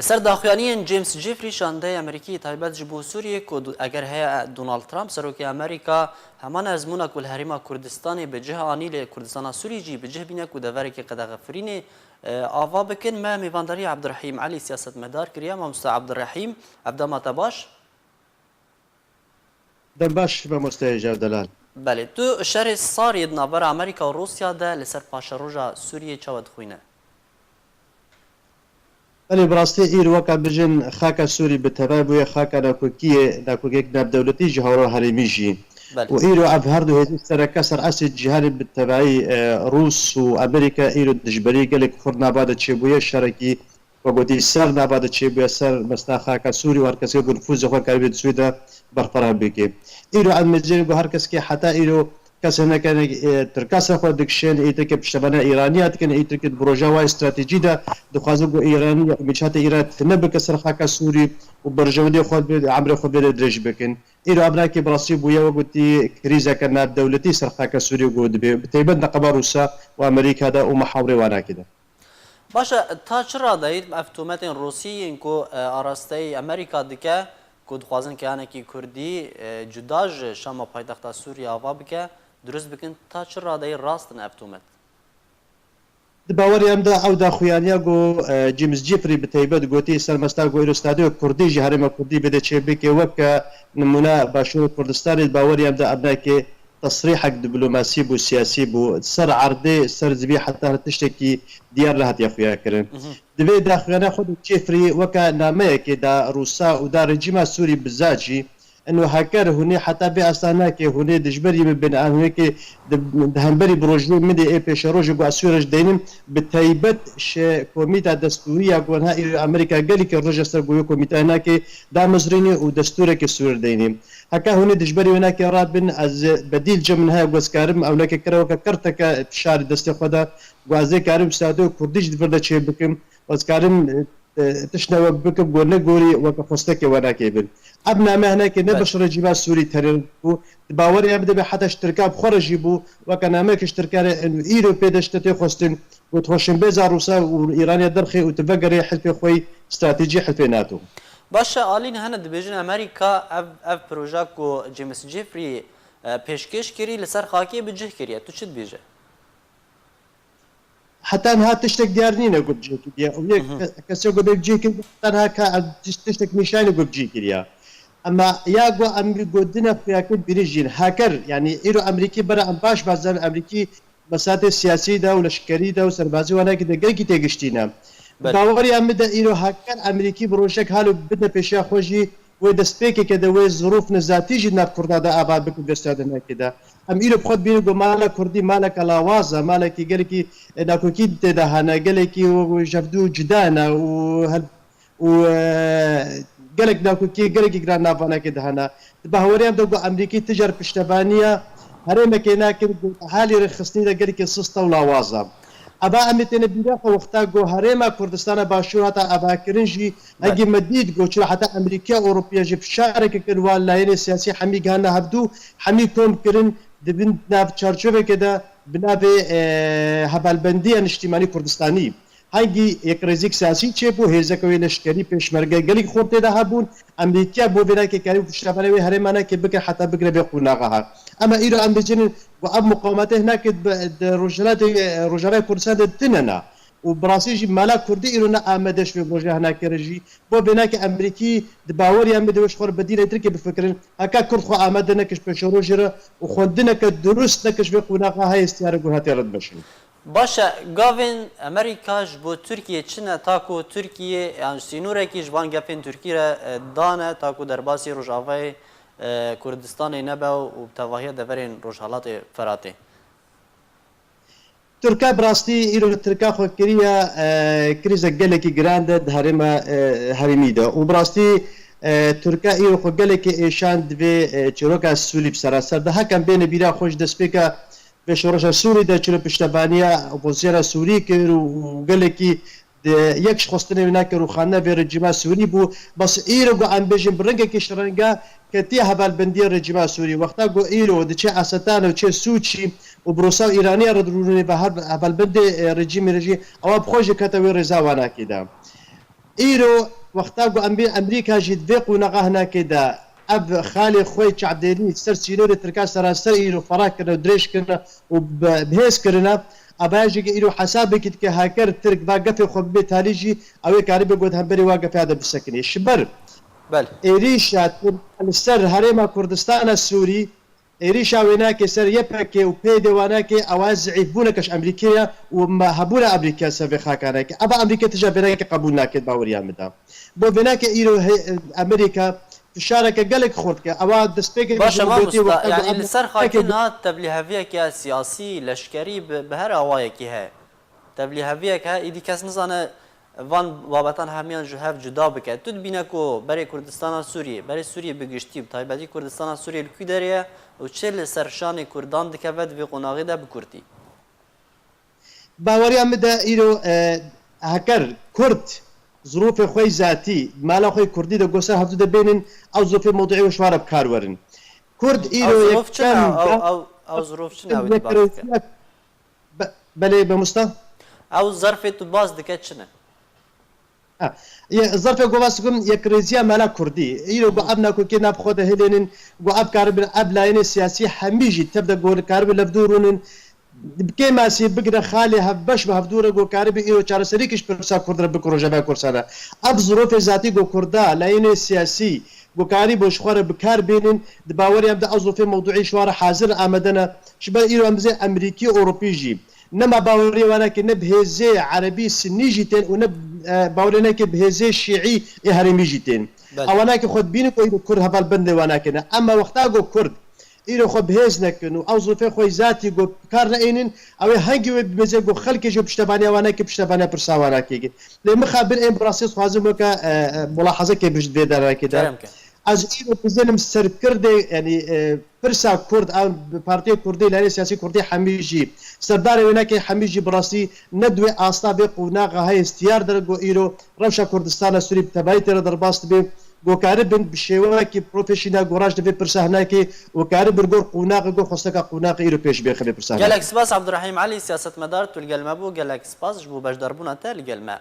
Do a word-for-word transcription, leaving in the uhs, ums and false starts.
Li ser daxuyaniyên James Jeffrey, şandeyê Amerîkî taybet ji bo Sûriyê, ku du- eger heye Donald Trump, serokê Amerîka, heman ezmûna ku li Herêma Kurdistanê bi cih anî, li Kurdistana Sûrî jî bi cih bîne ku deverekî qedexefirînê, e, ava bikin. Me mêvandariya Abdurrahîm Elî, siyasetmedar, kiriye. Mamoste Abdurrahîm, ev dema te baş? Dem baş, mamoste Hêjar Delal. Belê, tu şerê sariyê di navbera Amerîka û Rûsya de li ser paşeroja Sûriyê çawa dixwîne? Belê, bi rastî îro weka bijin xaka Sûrî bi tevayî bûye xaka nakokiyê, nakokiyek navdewletî ji hawra herêmî jî. Belê. Û îro ev her du hêzên sereke ser esê cîhanê bi tevayî, e, Rûs û Amerîka îro dijberî gelek xurt nava de çêbûye, şerekî wek gotî ser nava de çêbûye, ser mesta xaka Sûrî û her kesê ku nifûzê xwe karibê di Sûrî de berfireh bike. Îro em mêzêrî ku her kesekê heta îro kesê neke, e, Tirka ser xwe dikişên, ê Tirkê piştevaniya Îraniya dikin, ê Tirkê di projeya wayê stratejî de dixwazin ku Îranî, mîçatê Îran tune bike ser xaka Sûrî û berjewendê xwe bi emrê xwe vê de dirêj bikin. Îro ev nakê bi rastî bûye, wek gotî, krîzeke navdewletî ser xaka Sûrî ku dibê, bi taybet neqeba Rûsa û Amerîka de û mihawirê wanakê de. Baş e, ta çi radeyî ev tometên Rûsî yên ku, e, arasteyî Amerîka dike, ku dixwazin keyanekî Kurdî, e, cuda ji Şama paytexta Sûriyê ava bike, dirust bikin, ta çi radeyî rast in ev tomet? Di baweriya min de ew daxuyaniya ku, e, James Jeffrey bi taybet gotî, ser mesta ku îro stadyoya Kurdî ji herêma Kurdî bide çêbike, weke nimûne Başûrê Kurdistanê, di baweriya min de ev nake tesrîhek diplomasî bû, siyasî bû, ser erdê, ser zivî heta tiştekî diyar nehatiye xuya kirin. Mhm. Di vê daxuyana xwe de Jeffrey weke nameyekê da Rûsa û da rejîma Sûrî biza jî, eno heker hûnê heta vê asta nake, hûnê dijberî min bin, an hûnekê di, di hemberî bi rojiyê min de ê pêşerojê ku ez Sûriyê ji deynim, bi taybet ji komîta destûrî ya ku niha îro Amerîka gelekî roj ser ku wê komîtayê nake, damezrînî û destûrekê Sûriyê deynî. Heke hûnê dijberî wê nake rabin, ez bedîl cem min heye ku ez karim ewneke kire weke kerteke şarî destê xwe de, ku ez ê karim stadyoya Kurdî jî di vir de çê bikim, û ez karim, e, e, tiştine we bikim ku ne gorî weke xwestekê we nake bin. Ev name hinekê ne Belê. Beş rejîma Sûrî tenê bû. Di baweriya min de be heta ji Tirka bi xwe re jî bû, weke nameyek ji Tirka re, e, îro pê de ji te tê xwestin, ku tu xwe şimbêza Rûsa û Îraniya derxê û tu vegerê hilfê xwe yî stratejî hilfê nato. Baş e, alîn hene dibêjin Amerîka ev, ev proje ku James Jeffrey, e, pêşkêş kirî, li ser xakê bi cih kiriye. Tu çi dibêje? Heta niha tiştek diyar nîne ku bi cih kiriye. Û yek Mhm. ke-, kesê ku bê bi cih kiriye, heta niha ka-, tiş-, tiştek nîşanî ku bi cih kiriye. Ema ya ku em bi godine xuyakin bînin jîn. Heker, yanî îro Amerîkî bera em baş bazen Amerîkî mesatê siyasî de û leşkerî de û serbazî wanakî de gelkî têgiştî ne. Belê. Baweriya min de îro heker Amerîkî bi rojek halo bide pêşiya xwe jî wê destpêkeke de wê zirûf nezatî jî nav Kurda de ava bikin vê stadinekê de. Em îro bi xwe dibînin ku mala Kurdî maleke lawaz e, malekî gelekî, e, nakokî tê de hene, gelekî û, û jevdû cida ne û hel-, û, e, gelek nakokî, gelekî giran nav vanekê de hene. Di bahweriya min de ku Amerîkî ti car piştevaniya herêmekê nakin ku halî rêxistinî de gelekî sist e û lawaz e. Eva em ê têne bîra xwe wexta ku Herêma Kurdistana Başûr hata avakirin jî, Belê. Hengî me dît ku çira heta Amerîkaya Ewropiya jî fişareke kir, wan layînê siyasî hemî gihana hevdû, hemî kom kirin di bin nav çarçoveke de bi navê, e, Hevalbendiya Niştîmanî Kurdistanî. Hengî yekrêzîk siyasî çêbû, hêzeke wê leşkerî, pêşmerge gelek xort tê de hebûn. Amerîkaya bo vê nake karî û piştevaniya wê herêma nake bike heta bigire vê qonaxa ha. Ema îro em dibêjin ku ev muqawemetê hinekê di, di Rojhilatê, Rojavayê Kurdistan de tune ne. Û bi rastî jî mala Kurdî îro ne amade ji vê projeya hinekê re jî. Bo vê nake Amerîkî di baweriya min de wê ji xwe re bedîlê Tirkiyê bifikirin. Heke Kurd xwe amade neke ji pêşerojê re û xwendineke dirust neke ji vê qonaxa heye, îstiyare ku hatiye re dimeşin. Baş e, gavên Amerîka ji bo Tirkiyê çi ne, ta ku Tirkiye, yan sînorekî ji van gefên Tirkî re, e, dane, ta ku derbasî Rojavayê, e, Kurdistanê nebe û bi tevahiya deverên Rojhelatê Feratê? Tirka bi rastî îro Tirka xwe kiriye, e, krîzek gelekî giran de di herêma, e, herêmî de. Û bi rastî, e, Tirka îro xwe gelekî êşan di vê, e, çîroka Sûrî bi seraser de. Hekem bêne bîra xwe ji destpêka vê şoreşa Sûrî de çilo piştevaniya opozisyona Sûrî kir û, û gelekî di yek ji xwestinê wê nake rûxandina vê rejîma Sûrî bû. Bes îro ku em bêjin bi rengekî şirenge ketiye hevalbendiyê rejîma Sûrî. Wexta ku îro diçe Eseta û çê Sûçî û bi Rûsa û Îraniya re dirûnê ve her hevalbendê, e, rejîmê re jî ewa bi xwe jî kete wê rêza wanakî de. Îro wexta ku Emrî-, Emerîka jî di vê qonaxa hinekê de ev xalê xwe yê çavdêrî ser sînorê Tirka seranser îro ferah kirine û dirêj kirine û bi-, bihêz kirine, avaya jî ke îro hesabekî dike heker Tirk va gefê xwe bibe talî jî ew ê karibe got hemberî wa gefê de bisekinê. Ji ber Belê. êrîşa Tirk li ser herêma Kurdistana Sûrî, êrîşa wênakê ser Y P G û P Y D wanakê ewa zîîfbûneke ji Emerîkê ye û me hebûna Emerîkê ser vê xakanekê. Eva Emerîkê tija vênakê qebûl nake di baweriya min de. Bo vênakê îro he-, Emerîka fişareke gelek xurt dike. Ewa destpêkê Baş e ji min gotî mamosta, wexta ku yanî li ser Emerîkayeke xakî niha tevlîheviyeke siyasî, leşkerî bi, bi her awayekî heye. Tevlîheviyek heye, îdî kes nizane van babetan hemiyan ji hev cuda bike. Tu dibîne ku berê Kurdistana Sûriyê, berê Sûriyê bi giştî, bi taybetî Kurdistana Sûriyê li ku derê ye û çi li ser şanê Kurdan dikeve di vê qonaxê de bi kurtî? Baweriya min de îro, e, heker Kurd zirûfê xwe yî zatî, mala xwe yî Kurdî de go ser hevdû de bênin, ew zirûfê mewduî wê ji wan re bi kar werin. Kurd Ew îro zirûf çi ne? yekem Ew, da- ew, ew zirûf çi ne wî tu bas dike? yekrêziya-, be-, belê mamosta? Ew zerfê tu bas dike çi ne? Ha. Ye, zerfê ku vas dikim, yekrêziya mala Kurdî. Îro ku ev nakokê nav xwe de hilênin, ku ev karibin, ev layînê siyasî hemî jî tev de ku karibin levdû rûnin, bi kêmasî bigire xalê hevbeş bi hevdû re ku karibin îro çareserî kiş pirsa Kurd re bik rojeva Kurdistana. Ev zirofê zatî ku Kurda, layînê siyasî, ku karîbû ji xwe re bi kar bênin, di baweriya min de ew zirofê mewduî ji wan re hazir amade ne. Ji ber îro em bizê Emerîkî, Ewropî jî. Nema baweriyê wanakê ne bi hêzê erebî sinî jî tên û ne, e, baweriyê neke bi hêzê şîî ê herêmî jî tên. Belê. Ewanakê xwe dibînin ku îro Kurd heval bendê wanakê ne. Ema wexta ku Kurd îro xwe bi hêz nekin û ew zirofê xwe yî zatî ku bi kar neînin, ew ê hengî wê bibêze ku xelkê jî piştevaniya wanakê, piştevaniya pirsa wanakê ke. Lê mixabin ên bi rastî dixwazim weke, e, e, mulahazeke bêjim vê derekê de. Kerem ke. Ez îro bizênim serkirdê, yanî, e, pirsa Kurd, ew bi partiyê Kurdî, layînê siyasî Kurdî hemî jî, serdarê wênakê hemî jî bi rastî ne di wê asta vê qonaxa heye, stiyar dere ku îro rewşa Kurdistana Sûrî bi tevayî tê re derbas dibe, ku karibin bi şêwekî profesyonel goraş di vê pirsa hinekê û karibin gor qonaxê, gor xwesteka qonaxê îro pêş bê xivê pirsa hinekê. Gelek spas Abdurrahîm Elî, siyasetmedar, tu li gel me bû. Gelek spas ji bo beşdarbûna te li gel me.